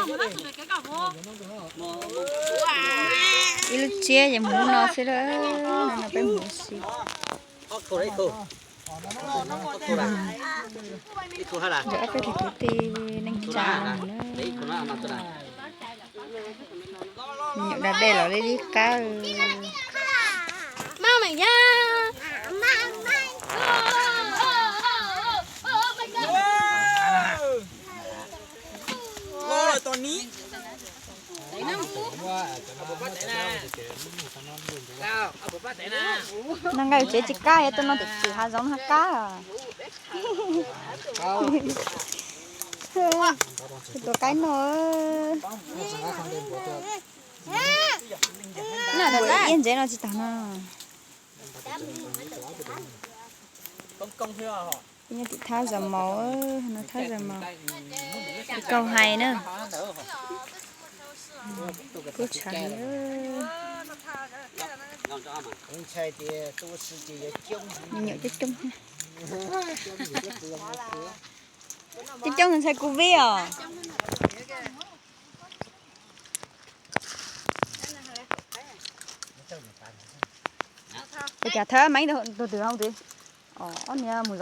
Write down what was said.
Ib lub tsiab ces mus lub no xwb lawm, no peb mus si. Ob peb tug kwv tij neej tsa na. Me nyuam da dej los li li qab. No nqa tsev tsis kab, yog tuaj no tim tim hav zoov no qab. Tus qaib no, iab ntsev no tsis tag no. Nyob tim thab zos maus, no thab zos maus. Kaug hais na. Kub tshav heev. Me nyuam coob coob. Coob coob ntshai kuv vib os. Es cas thawb meeb tug twg hauv tid? Ob niag mus